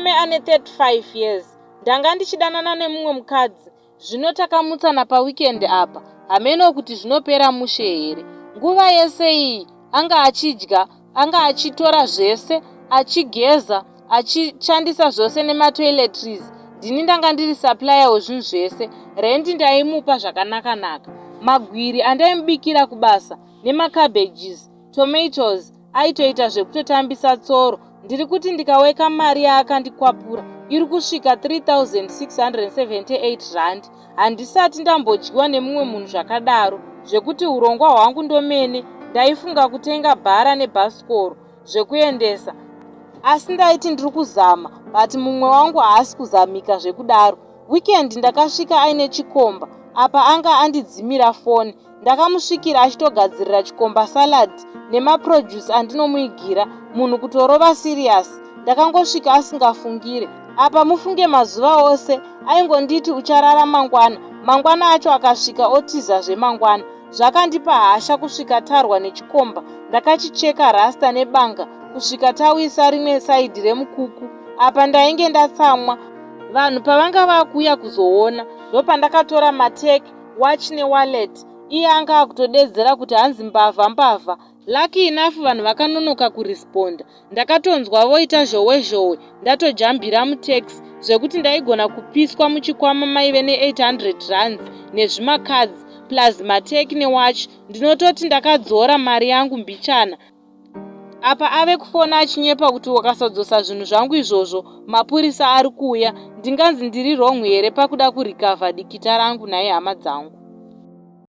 murume ane 35 years. Ndanga ndichidanana nemumwe mukadzi zvino takamutsana paweekend apa hameno kuti zvinopera mushe here. Nguva yese iyi anga achidya, anga achitora zvese, achigeza, achishandisa zvose nematoiletries. Ndini ndanga ndiri supplier wezvinhu zvese. Rendi ndaimupa zvakanaka-naka. Magwiri andaimubikira kubasa nemacabbages, tomatoes aitoita zvekutotambisa tsoro. Ndiri kuti ndikaweka mari yaakandikwapura iri kusvika 3678 rand. Handisati ndambodyiwa nemumwe munhu zvakadaro zvekuti urongwa hwangu ndomene ndaifunga kutenga bhara nebhasikoro zvekuendesa asi ndaiti ndiri kuzama but mumwe wangu haasi kuzamika zvekudaro. Weekend ndakasvika aine chikomba apa anga andidzimira foni. Ndakamusvikira achitogadzirira chikomba salad nemaproduce andinomuigira munhu kutorova serious. Ndakangosvika asingafungire. Apa mufunge mazuva ose aingonditi ucharara mangwana, mangwana acho akasvika otiza zvemangwana. Zvakandipa hasha kusvika tarwa nechikomba. Ndakachicheka rasta nebanga kusvika tawisa rimwe saidhi remukuku. Apa ndainge ndatsamwa. Vanhu pavanga vakuuya kuzoona ndopandakatora mateki, watch newallet. Iye anga akutodedzera kuti hanzi mbavha mbavha. Lucky enough vanhu vakanonoka kuresponda. Ndakatonzwa voita zhowe zhowe ndatojambira mutaxi zvekuti ndaigona kupiswa muchikwama maive ne800 rands nezvimacards plus mateki newatch. Ndinototi ndakadzora mari yangu mbichana. Apa ave kufona achinyepa kuti wakasadzosa zvinhu zvangu izvozvo mapurisa ari kuuya. Ndinganzi ndiri wrong here pakuda kurecover dikita rangu nhai hama dzangu?